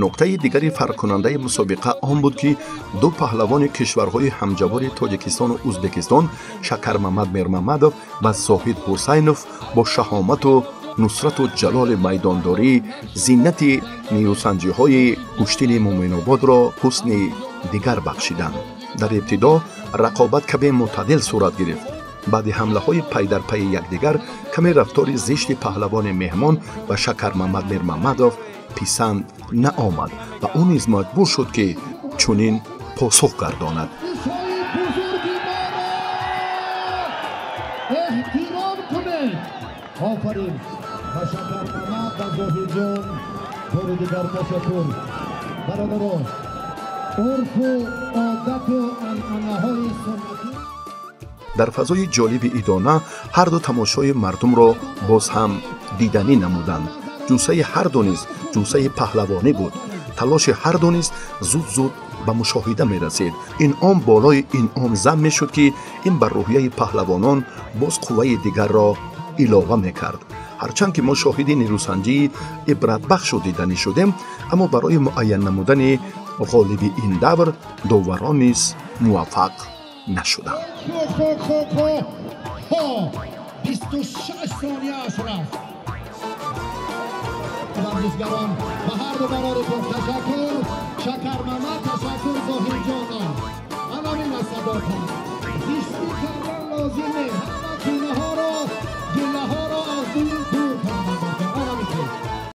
Нуқтаи дигари фарқкунандаи мусобиқа он буд, ки ду паҳлавони кишварҳои ҳамҷавори Тоҷикистону Ӯзбекистон, Шакармамад Мирмамадов ва Зоҳид Ҳусайнов, бо шаҳомату нусрату ҷалоли майдондорӣ зинати нерӯсанҷиҳои гӯштини Муъминободро ҳусни дигар бахшиданд. Дар ибтидо рақобат каме мӯътадил сурат гирифт. Баъди ҳамлаҳои пайдарпайи якдигар каме рафтори зишти паҳлавони меҳмон ба Шакармамад Мирмамадов писанд наомад ва ӯ низ маҷбур шуд, ки чунин посух гардонад. Эҳтиром кунед. Офарин ба Шакармамад ва Зоҳидҷон, бори дигар ташаккур. Бародарон, урфу одату анъанаҳои суннатӣ. Дар фазои ҷолиби идона ҳарду тамошои мардумро боз ҳам диданӣ намуданд. Ҷуссаи ҳарду низ ҷуссаи паҳлавонӣ буд. Талоши ҳарду низ зуд-зуд ба мушоҳида мерасид. Инъом болои инъом зам мешуд, ки ин бар рӯҳияи паҳлавонон боз қувваи дигарро илова мекард. Ҳарчанд ки мо шоҳиди нерӯсанҷии ибратбахшу диданӣ шудем, аммо барои муайян намудани ғолиби ин давр доварон низ муваффақ нашуданд. 26 сонияаш рафт. Варзишгарон, ба ҳарду барори худ ташаккур.